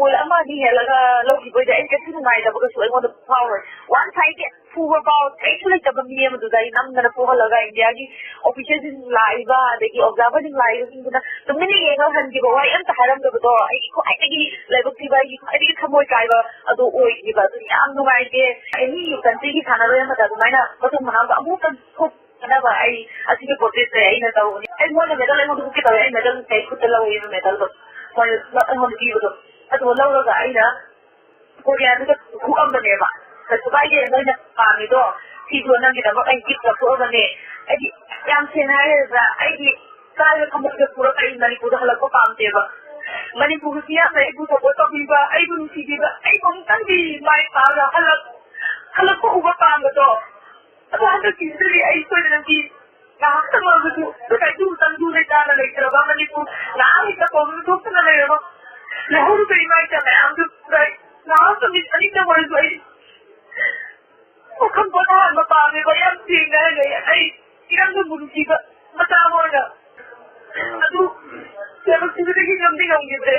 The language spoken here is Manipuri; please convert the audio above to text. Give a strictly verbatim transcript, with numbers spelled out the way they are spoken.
ꯄꯣꯜ ꯑꯃ ꯑꯅꯤ ꯍꯦꯜꯂꯒ ꯂꯧꯈꯤꯕꯩꯗꯤ ꯑꯩ ꯀꯩꯁꯨ ꯅꯨꯡꯉꯥꯏꯇꯕ ꯀꯩꯁꯨ ꯑꯩꯉꯣꯟꯗ ꯐꯥꯎꯔꯣꯏ꯫ Once I get proof about ꯀꯩꯁꯨ ꯂꯩꯇꯕ ꯃꯤ ꯑꯃꯗꯨꯗ ꯑꯩ ꯅꯝꯗꯅ ꯄꯣꯛꯍꯜꯂꯒ ꯏꯟꯗꯤꯌꯥꯒꯤ officialꯁꯤꯡ ꯂꯥꯛꯏꯕ, ꯑꯗꯒꯤ observerꯁꯤꯡ ꯂꯥꯛꯏꯕꯁꯤꯡꯗꯨꯅ ꯇꯨꯃꯤꯟꯅ ꯌꯦꯡꯉꯒ ꯍꯟꯈꯤꯕ, ꯋꯥꯍꯩ ꯑꯝꯇ ꯍꯥꯏꯔꯝꯗꯕꯗꯣ ꯑꯩꯒꯤ ꯈ꯭ꯋꯥꯏꯗꯒꯤ ꯂꯥꯏꯕꯛ ꯊꯤꯕ, ꯑꯩꯒꯤ ꯈ꯭ꯋꯥꯏꯗꯒꯤ ꯊꯃꯣꯏ ꯀꯥꯏꯕ ꯑꯗꯨ ꯑꯣꯏꯈꯤꯕ꯫ ꯑꯗꯨ ꯌꯥꯝ ꯅꯨꯡꯉꯥꯏꯇꯦ꯫ Any countryꯒꯤ ꯁꯥꯟꯅꯔꯣꯏ ꯑꯃꯗ ꯑꯗꯨꯃꯥꯏꯅ ꯃꯇꯨꯡ ꯃꯅꯥꯎꯗ ꯑꯃꯨꯛꯇꯪ ꯊꯣꯛ ꯐꯅꯕ ꯑꯩ ꯑꯁꯤꯒꯤ protestꯁꯦ ꯑꯩꯅ ꯇꯧꯕꯅꯤ꯫ ꯑꯩꯉꯣꯟꯗ medal ꯑꯩꯉꯣꯟꯗ ꯎꯠꯀꯦ ꯇꯧꯋꯦ꯫ ꯑꯩ medal ꯀꯩ ꯈꯨꯠꯇ ꯂꯧꯋꯦꯕ medalꯗꯣ꯫ ꯃꯣꯏ ꯑꯩꯉꯣꯟꯗ ꯄꯤꯕꯗꯣ꯫ ꯑꯗꯨꯒ ꯂꯧꯔꯒ ꯑꯩꯅ ꯀꯣꯔꯤꯌꯥꯗꯨꯗ ꯍꯨꯛꯑꯝꯕꯅꯦꯕ꯫ ꯀꯩꯁꯨ ꯀꯥꯏꯗꯦ, ꯅꯣꯏꯅ ꯄꯥꯝꯃꯤꯗꯣ ꯁꯤꯁꯨ ꯅꯪꯒꯤꯗꯃꯛ ꯑꯩ gift ꯂꯧꯊꯣꯛꯑꯕꯅꯦ꯫ ꯑꯩꯗꯤ ꯌꯥꯝ ꯁꯦꯡꯅ ꯍꯥꯏꯔꯗ꯭ꯔꯥ, ꯑꯩꯗꯤ ꯀꯥꯏꯕ ꯊꯃꯣꯏꯗ ꯄꯨꯔꯒ ꯑꯩ ꯃꯅꯤꯄꯨꯔꯗ ꯍꯜꯂꯛꯄ ꯄꯥꯝꯗꯦꯕ꯫ ꯃꯅꯤꯄꯨꯔꯒꯤ ꯃꯤꯌꯥꯝꯅ ꯑꯩꯕꯨ support ꯇꯧꯕꯤꯕ, ꯑꯩꯕꯨ ꯅꯨꯡꯁꯤꯕꯤꯕ, ꯑꯩꯕꯨ ꯑꯃꯨꯛꯇꯪꯗꯤ ꯃꯥꯏ ꯄꯥꯛꯑꯒ ꯍꯜꯂꯛ-, ꯍꯜꯂꯛꯄ ꯎꯕ ꯄꯥꯝꯕꯗꯣ꯫ ꯑꯗꯣ ꯍꯟꯗꯛꯀꯤꯁꯤꯗꯗꯤ ꯑꯩ ꯁꯣꯏꯗꯅ ꯉꯥꯏꯍꯥꯛꯇꯪ ꯑꯣꯏꯔꯕꯁꯨ ꯀꯩꯁꯨ ꯇꯪꯗꯨ ꯂꯩꯇꯥꯅ ꯂꯩꯇ꯭ꯔꯕ ꯃꯅꯤꯄꯨꯔ ꯅꯍꯥꯟ ꯍꯦꯛꯇ ꯄꯥꯎꯗꯝ ꯊꯣꯛꯇꯅ ꯂꯩꯔꯕ ꯂꯩꯍꯧꯔꯤꯕ ꯏꯃꯥ ꯏꯆꯥ ꯃꯌꯥꯝꯗꯨ ꯉꯥꯏꯍꯥꯛꯇꯪ ꯑꯅꯤꯇꯪ ꯑꯣꯏꯔꯁꯨ ꯑꯩ ꯋꯥꯈꯜ ꯄꯣꯊꯥꯍꯟꯕ ꯄꯥꯝꯃꯦꯕ꯫ ꯌꯥꯝ ꯁꯦꯡꯅ ꯍꯥꯏꯔꯒ ꯑꯩ ꯏꯔꯝꯗꯝꯕꯨ ꯅꯨꯡꯁꯤꯕ ꯃꯆꯥ ꯑꯃ ꯑꯣꯏꯅ ꯑꯗꯨ ꯂꯥꯏꯕꯛ ꯊꯤꯕꯗꯒꯤ ꯉꯝꯗꯤ ꯉꯝꯈꯤꯗ꯭ꯔꯦ꯫